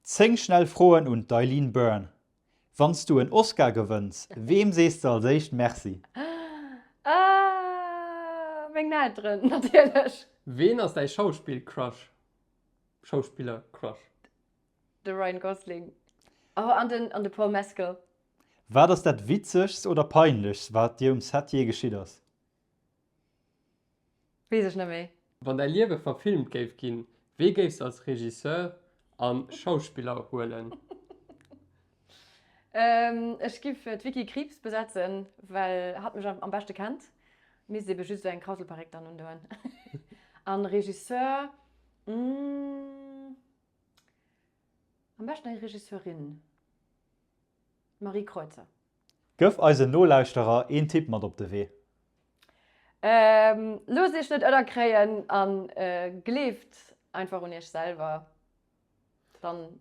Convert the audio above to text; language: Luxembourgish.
10 schnell Froen un d'Eileen Byrne. Wann s du en Oscar gewënns, weem sees de als éischt Merci? Ah, mengen Elteren natierlech. Ween ass däi Schauspill-Crush? Schauspiller-Crush? De Ryan Gosling. Oh, an den, an de Paul Mescal. Wat ass dat Witzegst oder Peinlechst, wat dir um Set jee geschitt ass? Weess ech net méi. Wann däi Liewe verfilmt géif ginn, wee géifs als Regisseur a Schauspiller huelen? Ech giff d'Vicky Krieps besetzen, well hatt mech am beschte kennt. Misst ebe just esou eng Krauselparéck dann undoen. An Regisseur, am beschten eng Regisseurin, d'Marie Kreutzer. Gëff eisen Nolauschterer een Tipp mat op de Wee. Loosst iech net ënnerkréien a gleeft einfach un iech selwer, dann.